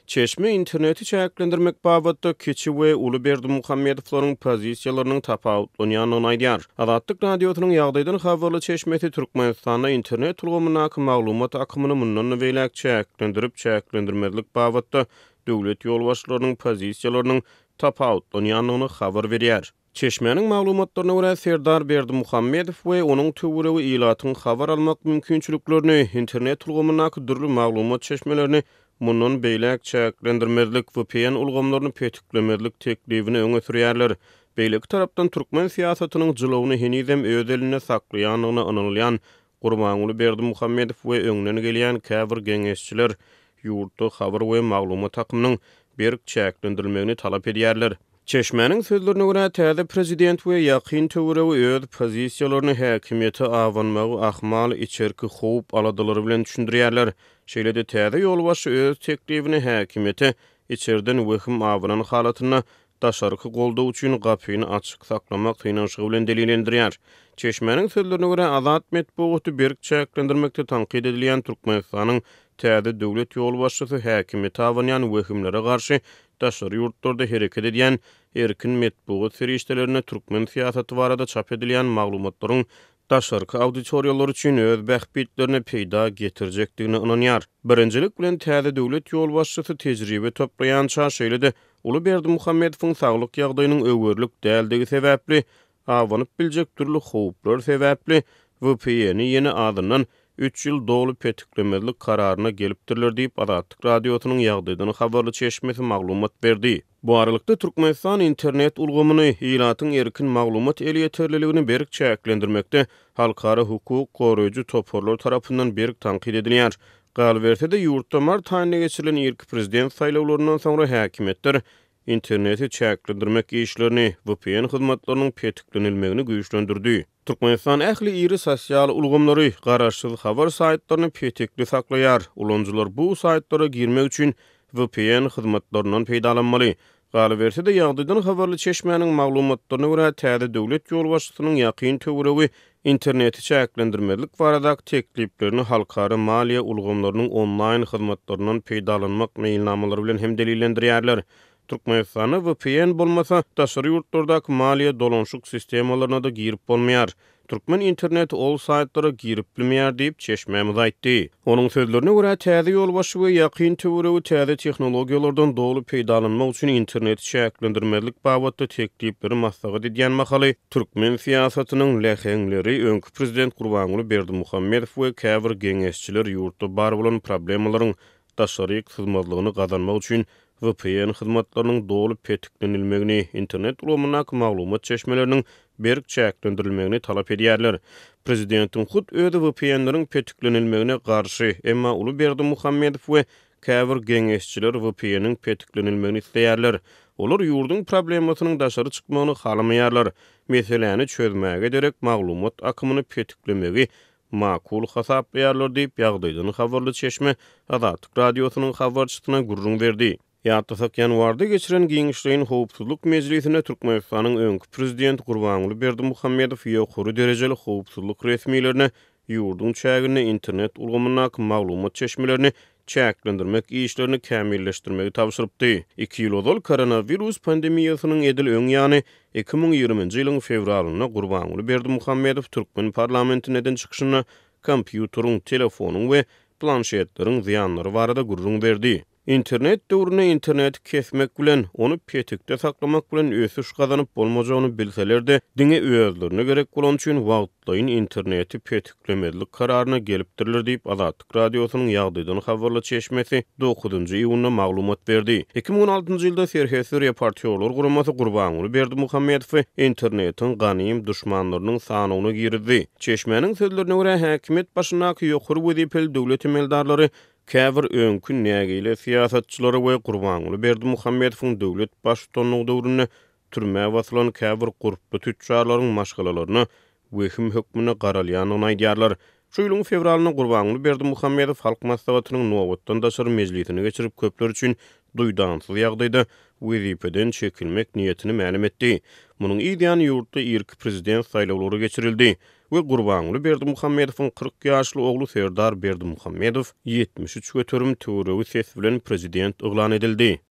Çeşme interneti çäklendirmek babatda kiçi we uly Berdimuhamedowlaryň pozisiýalarynyň tapawutlanýandygyny aýdýar. Azatlyk Radiosynyň ýagdaýdan habarly çeşmesi Türkmenistanda internet ulgamyndaky maglumat akymyny mundan beýläk çäklendirip-çäklendirmezlik babatda döwlet ýolbaşçylarynyň pozisiýalarynyň tapawutlanýandygyny habar berýär. Çeşmäniň maglumatlaryna görä, Serdar Berdimuhamedow we onuň töweregi ilatyň habar almak mümkinçiliklerini, internet ulgamyndaky dürli maglumat çeşmelerini mundan beýläk çäklendirmezlik, vpn ulgamlaryny petiklemezlik teklibini öňe sürýärler. Beýleki tarapdan, türkmen syýasatynyň jylawyny henizem öz elinde saklaýandygyna ynanylýan Gurbanguly Berdimuhamedow we öňden gelýän käbir geňeşçiler ýurtda habar we maglumat akymynyň berk çäklendirilmegini talap edýärler. Çeşmäniň sözlerine görä, täze prezident we ýakyn töweregi öz pozisiýalaryny häkimiýete abanmagy ahmal içerki howp aladalary bilen düşündirýärler. Şeýle-de täze ýolbaşçy öz teklibini häkimiýete içerden wehim abanan halatynda daşarky goldaw üçin gapyny açyk saklamak synanyşygy bilen delillendirýär. Çeşmäniň sözlerine görä, azat metbugaty berk çäklendirmekde tankyt edilýän Türkmenistanyň täze döwlet ýolbaşçysy häkimiýete abanýan wehimlere garşy daşary ýurtlarda hereket edýän erkin metbugat serişdelerinde türkmen syýasaty barada çap edilýän maglumatlaryň daşarky auditoriýalar üçin öz bähbitlerine peýda getirjekdigine ynanýar. Birinjilik bilen täze döwlet ýolbaşçysy tejribe toplaýança, şeýle-de uly Berdimuhamedowyň saglyk ýagdaýynyň öwerlik däldigi sebäpli, abanyp biljek dürli howplar sebäpli VPN-i ýene azyndan üç ýyl doly petiklemezlik kararyna gelipdirler diýip, Azatlyk Radiosynyň ýagdaýdan habarly çeşmesi maglumat berdi. Bu aralykda, Türkmenistan internet ulgamyny, ilatyň erkin maglumat elýeterliligini berk çäklendirmekde halkara hukuk goraýjy toparlar tarapyndan berk tankyt edilýär. Galyberse-de, ýurtda mart aýynda geçirilen irki prezident saýlawlaryndan soňra häkimiýetler interneti çäklendirmek işlerini, vpn hyzmatlarynyň petiklenilmegini güýçlendirdi. Türkmenistan ähli iri sosial ulgamlary, garaşsyz habar saýtlaryny petekli saklaýar. Ulanyjylar bu saýtlara girmek üçin vpn hyzmatlaryndan peýdalanmaly. Galyberse-de, ýagdaýdan habarly çeşmäniň maglumatlaryna görä, täze döwlet ýolbaşçysynyň ýakyn töweregi interneti çäklendirmezlik baradaky tekliplerini halkara maliýe ulgamlarynyň onlaýn hyzmatlaryndan peýdalanmak meýilnamalary bilen hem delillendirýärler. Türkmenistanda vpn bolmasa, daşary ýurtlardaky maliýe dolanyşyk sistemalaryna-da girip bolmaýar. Türkmen interneti ol saýtlara girip bilmeýär diýip, çeşmämiz aýtdy. Onuň sözlerine görä, täze ýolbaşçy we ýakyn töweregi täze tehnologiýalardan doly peýdalanmak üçin interneti çäklendirmezlik babatda teklipleri maslahat edýän mahaly, türkmen syýasatynyň läheňleri, öňki prezident Gurbanguly Berdimuhamedow we käbir geňeşçiler ýurtda bar bolan problemalaryň daşaryk syzmazlygyny gazanmak üçin vpn hyzmatlarynyň doly petiklenilmegini, internet ulgamyndaky maglumat çeşmeleriniň berk çäklendirilmegini talap edýärler. Prezidentiň hut özi vpn-leriň petiklenilmegine garşy, emma uly Berdimuhamedow we käbir geňeşçiler vpn-iň petiklenilmegini isleýärler. Olar ýurduň problemasynyň daşary çykmagyny halamaýarlar. Meseläni çözmäge derek maglumat akymyny petiklemegi makul hasaplaýarlar diýip, ýagdaýdan habarly çeşme Azatlyk Radiosynyň habarçysyna gürrüň berdi. Ýatlasak, ýanwarda geçiren giňişleýin howpsuzlyk mejlisinde Türkmenistanyň öňki prezidenti Gurbanguly Berdimuhamedow ýokary derejeli howpsuzlyk resmilerine ýurduň çäginde internet ulgamyndaky maglumat çeşmelerini çäklendirmek işlerini kämilleşdirmegi tabşyrypdy. Iki ýyl ozal koronawirus pandemiýasynyň edil öň ýany, 2020-nji ýylyň fewralynda Gurbanguly Berdimuhamedow türkmen parlamentinde eden çykyşynda kompýuteriň, telefonyň we planşetleriň zyýanlary barada gürrüň berdi. Internet döwründe interneti kesmek bilen, ony petikde saklamak bilen ösüş gazanyp bolmajagyny bilseler-de, diňe özlerine gerek bolany üçin wagtlaýyn interneti petiklemezlik kararyna gelipdirler diýip, Azatlyk Radiosynyň ýagdaýdan habarly çeşmesi dokuzynjy iýunda maglumat berdi. 2016-njy ýylda Serhetsiz reportýorlar guramasy Gurbanguly Berdimuhamedowy internetiň ganym duşmanlarynyň sanawyna girizdi. Çeşmäniň sözlerine görä, häkimiýet başyndaky ýokary wezipeli döwlet emeldarlary Käbir öňki nägile syýasatçylary we Gurbanguly Berdimuhamedowyň döwlet baştutanlygy döwründe türmä basylan käbir gurply tüçjarlaryň maşgalalaryna wehim hökmünde garalýandygyny aýdýarlar. Şu ýylyň fewralynda Gurbanguly Berdimuhamedow Halk Maslahatynyň nobatdan daşary mejlisini geçirip, köpler üçin duýdansyz ýagdaýda wezipeden çekilmek niýetini mälim etdi. Munuň yz ýany ýurtda irki prezident saýlawlary geçirildi. we Gurbanguly Berdimuhamedowyň 40 ýaşly ogly Serdar Berdimuhamedow 73% töweregi ses bilen prezident yglan edildi.